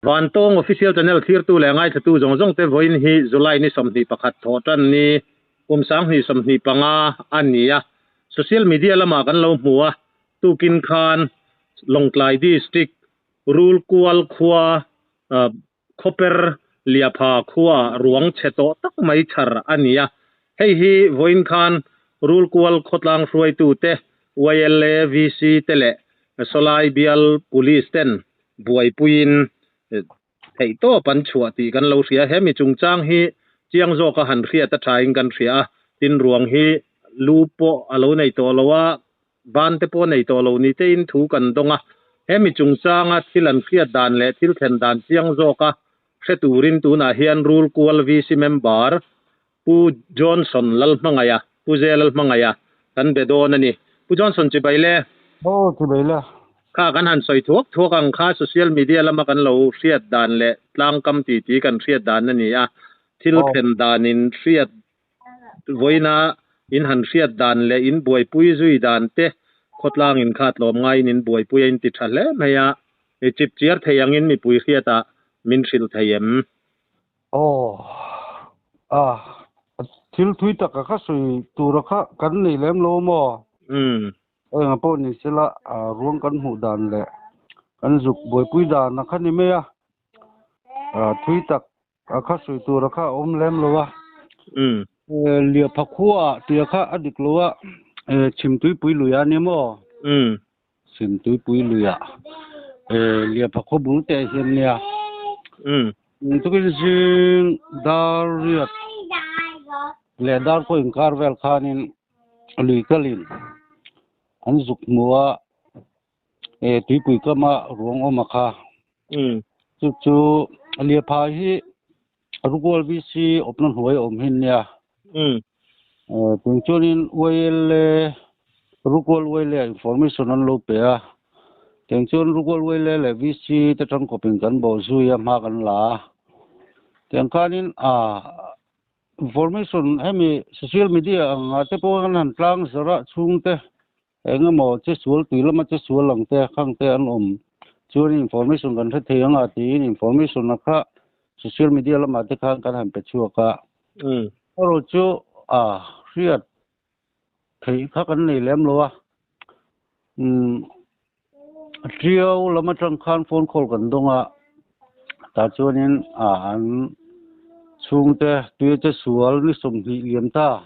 Vantawng Official Channel thlirtu leh ngaithlatu zawng zawng te vawiin hi July ni 21 thawh tan ni kum 2025 a ni a. Social media lamah kan lo hmu a, tukin khan Lawngtlai District Rulkual khua Khawper Liapha khuaah ruang chhe tawh tak mai chhar a ni a. Hei hi vawiin khan Rulkual khawtlang hruaitute, YLA, VC te leh Sawlai bial Police ten buaipuiin theihtawp an chhuah tih kan lo hria. He mi chungchang hi chiang zawka han hriat a thain kan hria a, tin ruang hi lu pawh a lo nei tawh lo a, ban te pawh nei tawh lo ni tein thu kan dawng a. He mi chungchanga thil an hriat dan leh thil thlen dan chiang zawka hre turin tunah hian Rulkual VC member Pu Johnson Lalhmangaia, Pu Ze Lalhmangaia kan be dawn a ni. Pu Johnson chibai le. Aw chibai le. Kha kan han sawi thuak thuak ang kha social media lama kan lo hriat dan leh tlangkam titi kan hriat dan a ni a. Thil thlen dan in hriat vawiina in han hriat dan leh in buaipui zui dan te khawtlang in kha tlawm ngaiin in buaipui a in ti tha hle mai a. Chip chiar thei angin mipui hriatah min hrilh thei em? Aw, a, thil thui taka kha sawi tura kha kan nei lem lo maw? Umm. Enga pawh ni sela, ruang kan hmuh dan leh kan zuk buaipui dan a kha ni mai a, thui tak a kha sawi tura kha a awm lem lo a. Umm. Liapha khuaah tia kha a dik lo a, Chhimtuipui lui a nia maw? Umm. Chhimtuipui luiah Liapha khaw bul teh hian nia. Tukin zing dar riat leh dar pawh inkar vel khanin lui kalin an zuk hmu a, tuipui kama ruang awm a kha. Chu chu Liapha hi Rukual VC awpna hnuai awm hi nia. Tun chuanin YLA Rukual YLA information an lo pe a. Teng chuan Rukual YLA leh VC te tangkawpin kan bawh zui a hma kan la a. Tiang khanin a information hemi social media anga te pawh an han tlang zawrh a chhungte eng emaw che sual tui lama che sual ang te khang te an awm chuan information kan hre thei anga tiin information a kha social media lamah te khan kan han pe chhuak a. Erawh chu a hriat theih kha kan nei lem lo a. Umm Tiau lam atang khan phone call kan dawng a, tah chuanin a an chhungte tui che sual ni 20 liam ta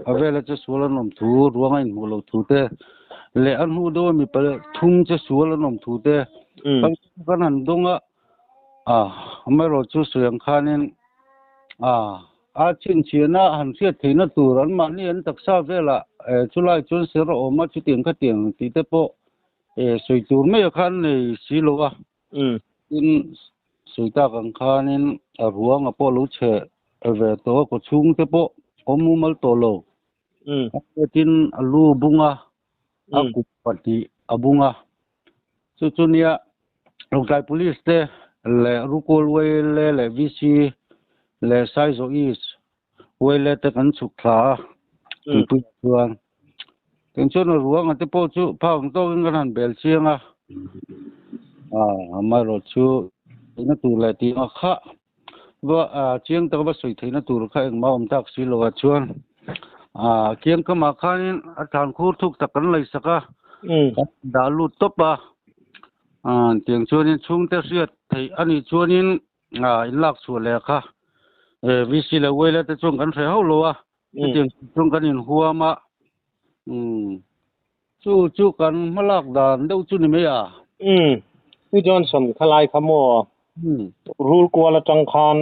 a vela che sual an awm thu ruang a inhmuh loh thu te leh a hnu deuha mi pathum che sual an awm thu te kan han dawng a, amaherawh chu sawi ang khanin a. A chhinchhiahna han hriat theihna tur anmahni an taksa velah chulai chuan ser a awm a, chutiang khatiang tih te pawh sawi tur mai a khan nei si lo a. Tin, sawi tak ang khanin a ruang a pawh lo chhe ve tawh a, kawchhung te pawh awm mumal tawh lo. Tin, a lu a bung a, a kut pahnih a bung a. Chu chu nia Lawngtlai Police te leh Rukawl YLA leh VC leh Saizaw East YLA te kan chhuk thla a tuipui ah chuan. Tin chuan a ruang a te pawh chu phak ang tawkin kan han bel chiang a. Amaherawh chu theihna tur leh tih ang kha va chiang taka va sawi theihna tur kha engmah awm tak si lo ah chuan kiang kamah khanin a thlan khur thuk tak kan lei sak a, kan dah lut tawp a. Tiang chuanin chhungte hriat theih a nih chuanin in lak chhuah leh kha VC leh YLA te chuan kan hreh hauh lo a, chutiang chuan kan inhuam a, chu chu kan hmalak dan deuh chu ni mai a. Pu Johnson khalai kha maw rul kual atang khan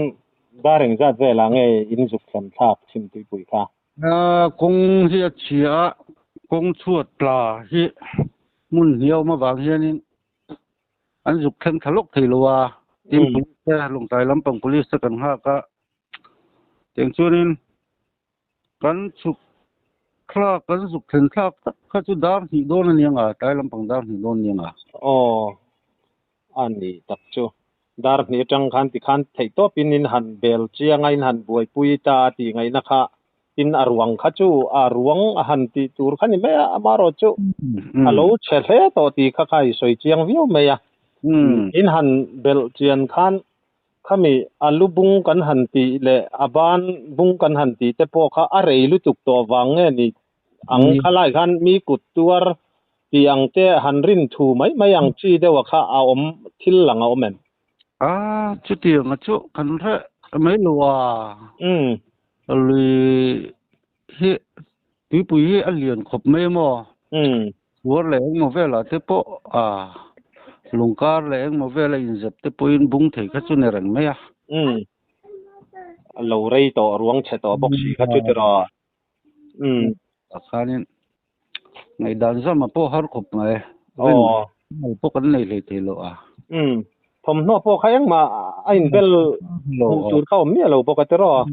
dar engzat velah nge in zuk thlen thlak chhimtuipui kha? Kawng hi a chhia a, kawng chhuat tla hi hmun hniam avang hianin an zuk thleng thla lawk thei lo a, tin police te Lawngtlai lampang police te kan nghak a, tiang chuanin kan chhuk thlak kan zuk thlen thlak tak kha chu dar hnih dawn a ni ang a, tlai lampang dar hnih dawn a ni ang a. Aw, a ni tak chu. Dar hnih atang khan tikhan theih tawpin in han bel chiang a, in han buaipui ta a tih ngaihna kha tin a ruang kha chu a ruang a han tih tur kha ni mai a, amaherawh chu a lo chhe hle tawh tih kha kha i sawi chiang viau mai a. In han belh chian khan khami a lu bung kan han tih leh a ban bung kan han tih te pawh kha a rei lutuk tawh vang nge ni ang khalai khan mi kut tuar tih ang te han rin thu mai mai ang chi deuh a kha a awm thil lang a awm em? A chutiang a chu kan hre mai lo a. Lui hi tuipui hi a lian khawp mai maw? Suar leh engmaw velah te pawh a lungkar leh engmaw vela inzep te pawhin bung thei kha chu ni reng mai a. A lo rei tawh ruang chhe tawh bawk si kha chu tiraw. Tah khanin ngaihdan zama pawh har khawp mai. Rin pawh kan nei hlei thei lo a. Thawmhnaw pawh kha engmah a inbel hmuh tur kha awm miah lo bawk a tiraw.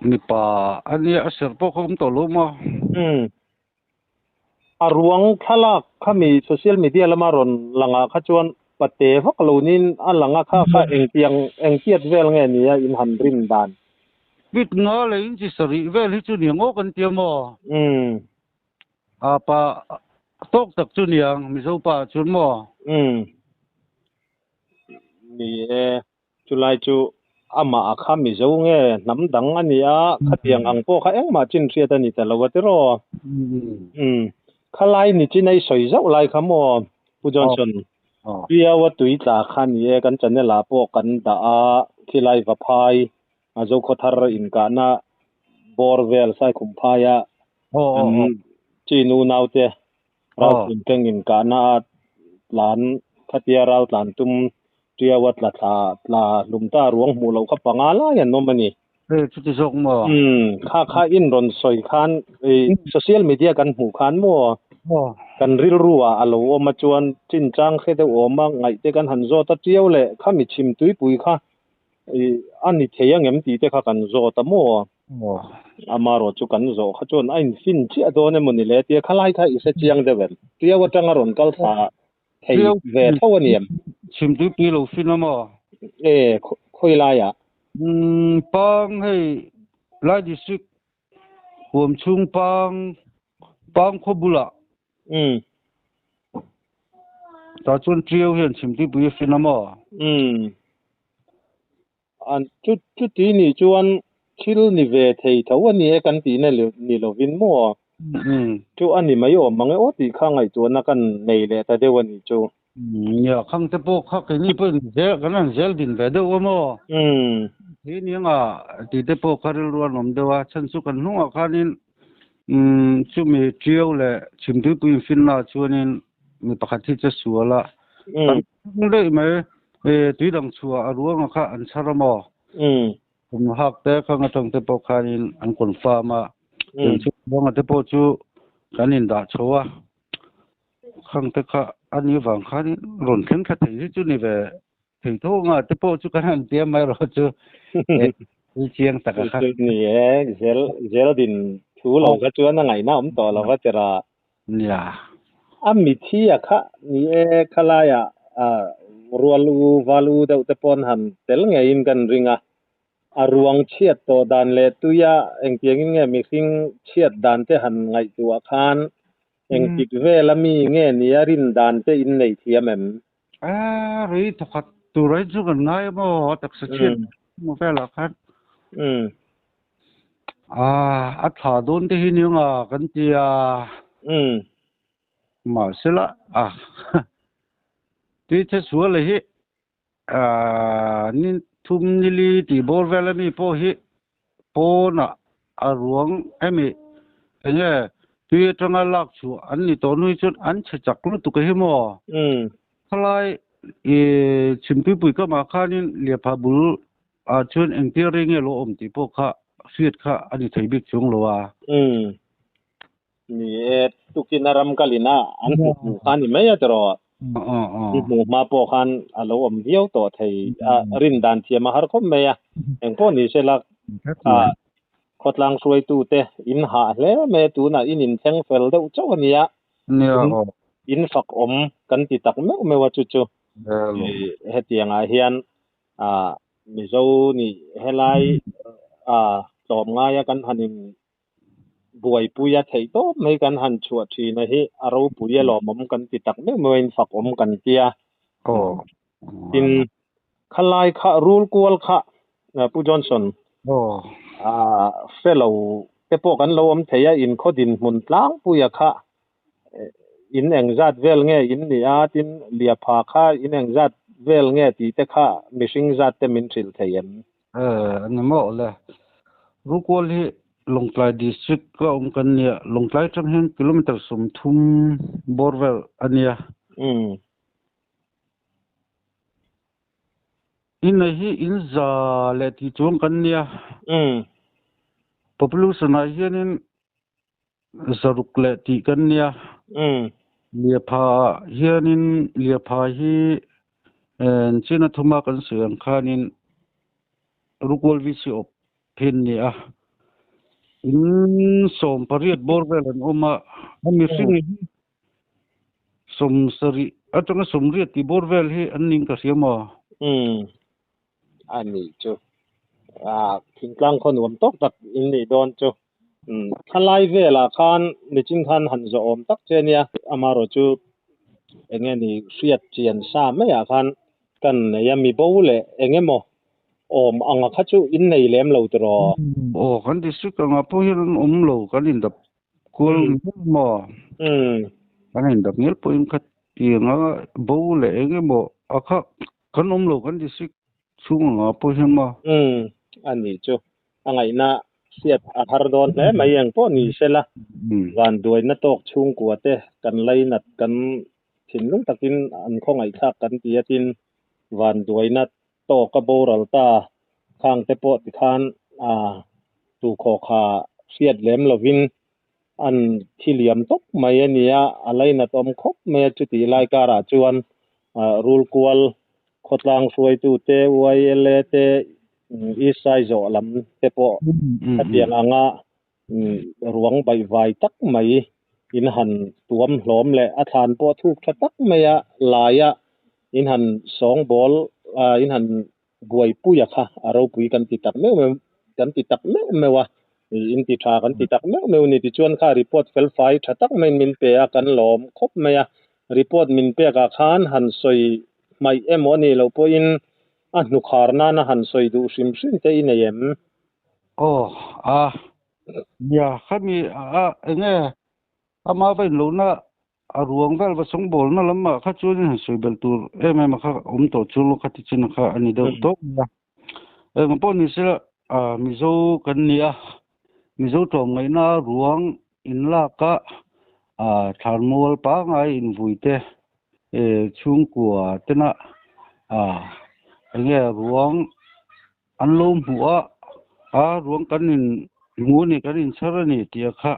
Mipa a nia a serh pawh kha awm tawh lo maw? A ruang thlalak khami social media lama rawn langah kha chuan pate vak lo niin a lang a, kha kha engtiang engtiat vel nge nia in han rin dan? Bit nga leh inchi sarih vel hi chu niang aw kan tia maw? A pa tawk tak chu niang Mizo pa ah chuan maw? Ni e. Chulai chu amah a kha Mizo nge hnam dang a ni a, khatiang ang pawh kha engmah chin hriat a ni ta lo a tiraw? Umm. Khalai ni chin a i sawi zauh lai kha maw Pu Johnson? Piau a tui tla kha ni e, kan channel ah pawh kan dah a, khilai Vaphai a Zokhawthar inkahna bawr vel Saikhum phaia kan chi nu naute Ralthlun keng inkahna a tlan khatia ral tlan tum Tiaua tla thla tla hlum ta ruang hmuh loh kha panga lai an awm a ni. Hei chuti zawk maw? Umm kha kha in rawn sawi khan i social media kan hmuh khan maw kan rilru ah a lo awm a chuan chinchang hre deuh awm a ngaih te kan han zawt a Tiau leh khami chhim tuipui kha i a ni thei angem tih te kha kan zawt a maw? Amarawh chu kan zawh kha chuan a infin chiah dawn emaw ni le tia khalai kha i hre chiang deuh em? Tiau atanga rawn kal thla thei ve tho a ni em? Chhim tuipui lo fin a maw? E, khawi laiah? Umm, Pang hei Lai District huam chhung Pang, Pang khaw bulah. Umm. Tah chuan Tiau hian chhim tuipui a fin a maw? Umm. An chu chuti nih chuan thil ni ve thei tho a ni e kan tihna ni lovin maw? Chu a ni mai awm mang e aw tih kha ngaihtuahna kan nei leh ta deuh a nih chu. Nia, khang te pawh kha keini pawhin zel kan han zel din ve deuh a maw? Thei nianga tih te pawh kha rilru an awm deuh a, chhan chu kan hnungah khanin chumi Tiau leh Chhimtuipui infinna ah chuanin mi pakhat hi che sual a, kan daih mai tui dang chhuah a ruanga kha an chhar a maw? Kum hak te khang atang te pawh khanin an confirm a, chu ruanga te pawh chu kan indah chho a, khang te kha a nih vang khanin rawn thleng thla thei hi chu ni ve thei tho anga te pawh chu kan han tia mai erawh chu thil chiang tak a kha. Ni e, zel zel din thu lo kha chuan a ngaihna awm tawh lo va tira. Nia. A mithi a kha ni e khalaiah rual u val u deuh te pawn han tel ngeiin kan ring a, a ruang chhiat tawh dan leh tuia engtiangin nge mihring chhiat dan te han ngaihtuah khan engtik vel a mi nge nia rin dan te in nei thiam em? A rei thawkhat tur ai chu kan ngai a maw a taksa chhiat maw velah khan. A a thla dawn te hi niang a kan ti a. Mahsela a tui the sual hi a ni thum nili tih bawr vel ami pawh hi pawnah a ruang emi enge tui atanga lak chhuah an ni tawh nui chuan an chhe chak lutuk hi maw? Khalai i chhimtuipui kamah khanin lehpha bul ah chuan engtir rei nge lo awm tih pawh kha hriat kha a ni thei bik chuang lo a. Umm. Ni e, tukin a ram kalin a an hmuh hmuh kha a ni mai a tiraw. An hmuh hma pawh khan a lo awm viau tawh thei a, rin dan thiam a har khawp mai a. Engpawh ni se la khawtlang hruaitute in hah hle mai a, tunah in inthleng fel deuh chauh a nia. In fak awm kan ti tak meuh meuh a chu chu. Hetiangah hian Mizo nih helai tlawm ngaia kan han in. Buaipui a theih tawp mai kan han chhuah thin a hi a ropui a lawmawm kan ti tak meuh meuh a in fakawm kan tia. Tin, khalai kha rul kual kha Pu Johnson hre lo te pawh kan lo awm thei a, inkhaw dinhmun tlangpuia kha in engzat vel nge in nih a, tin Liapha kha in engzat vel nge tih te kha mihring zat te min hrilh thei em? A ni maw le. Rukual hi Lawngtlai District a awm kan nia, Lawngtlai atang hian kilometer 30 bawr vel a nia. Inei hi in za leh tih chuang kan nia. Population ah hianin 600 leh tih kan nia. Liapha ah hianin Liapha hi China thuma kan sawi ang khanin Rukual VC awp phen nia. In 18 bawr vel an awm a, a mihring hi 70 atanga 80 tih bawr vel hi an ning ka hria maw? Umm a nih chu. Ah thingtlang khaw nuam tawk tak in nih dawn chu. Umm thlalai velah khan nichin khan han zawh awm tak che nia. Amaherawh chu enge ni hriat chian sa maiah khan kan nei a mi bo leh eng emaw awm anga kha chu in nei lem lo tiraw? Aw kan district angah pawh hian an awm lo kan indap Kual ngel maw? Kan indap ngel pawhin kha tiang a bo leh eng emaw a kha kan awm lo kan district chhung anga pawh hian maw? Umm a nih chu. A ngaihna hriat a har dawn hle mai eng pawh ni sela vanduaina tawk chhungkua te kan lainat kan thinlung takin an khawngaihthlak kan ti a tin vanduaina tawk a boral ta khang te pawh tikhan tu khaw kha hriat lem lovin an thi liam tawp mai a nia, a lainat awm khawp mai a chutih lai karah chuan rul kual khawtlang hruaitu te, YLA te, East Saizawh lam te pawh hetiang anga ruang baihvai tak mai in han tuam hlawm leh a thlan pawh thuk tha tak mai a laia in han sawngbawl in han buaipui a kha a ropui kan ti tak meuh meuh kan ti tak meuh meuh a in ti tha kan ti tak meuh meuh a ni tichuan kha report fel fai tha tak maiin min pe a kan lawm khawp mai a report min pek ah khan han sawi hmaih emaw a nih loh pawhin a hnukhar nana han sawi duh hrim hrim te i nei em? Aw a nia khami a enge ama va in lohna a ruang vel va sawngbawlna lamah kha chuan han sawi belh tur em em a kha awm tawh chu kha ti chin kha a ni deuh tawp mai a. Engah pawh ni sela Mizo kan ni a, Mizo tlawmngaihna ruang inlak a thlanmual pangngai invui te chhungkua tena enge ruang An lo hmu a, a ruang kan in hmu a ni, kan in chhar a ni tih a kha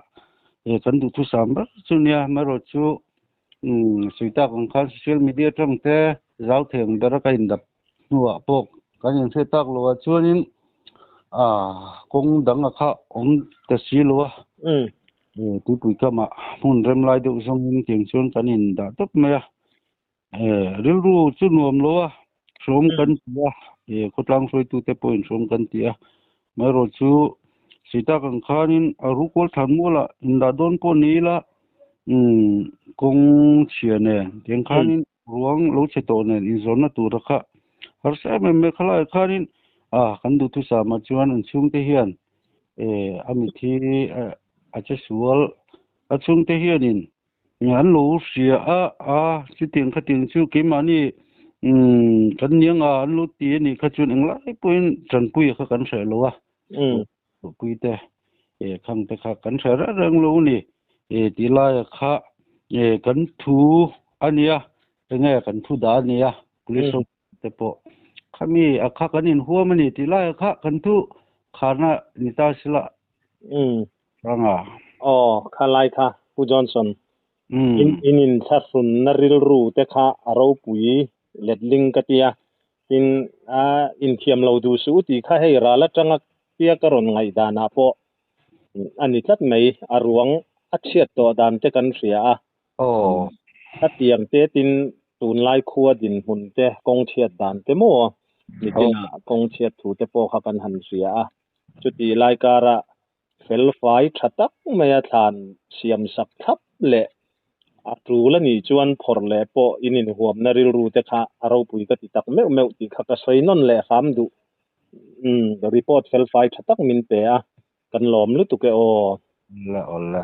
e kan duhthusam ber chu nia. Amaherawh chu umm sawi tak ang khan social media atang te zau thei ang ber a ka indap hnuah pawh kan inhriat tak lo ah chuanin ah kawng dang a kha awm ta si lo a. Tuipui kamah hmun rem lai deuh zawngin tiang chuan kan indah tawp mai a. Rilru chu nuam lo a, hrawm kan ti a, khawtlang hruaitute pawhin hrawm kan ti a. Amaherawh chu Sita kan khanin a rukual thlan mualah indah dawn pawh ni ila kawng chhia nen tiang khanin ruang lo chhe tawh nen inzawnna tura kha harsa em em mai khalaiah khanin kan duhthusam ah chuan an chhungte hian a mithi a che sual a chhungte hianin An lo hria a, a chutiang khatiang chu keimahni umm kan niang a an lo ti a nih kha chuan englai pawhin tanpuia kha kan hreh lo a, pui te khang te kha kan hreh reng reng lo a ni tih laia kha kan thu a nia enge kan thu dah a nia police ho te pawh khami a kha kan inhuam a ni tih laia kha kan thu khana ni ta sila. Ranga. Aw, kha lai kha Pu Johnson. In in inthlahrunna rilru te kha a ropui letling ka tia. Tin, a inthiam lo duh suh u tih kha hei ral atanga tia ka rawn ngaihdanah pawh a ni tlat mai. A ruang a chhiat tawh dan te kan hria a. Aw. Ka tiang te tin tunlai khua dinhmun te kawng chhiat dan te maw nichina kawng chhiat thu te pawh kha kan han hria a. Chuti lai kara Fel fai tha tak maia thlan siam sak thlap leh a tul a nih chuan phawrh leh pawh in inhuamna rilru te kha a ropui ka ti tak meuh meuh tih kha ka sawi nawn leh hram duh. Umm report fel fai tha tak min pe a, kan lawm lutuk e aw. Awle awle.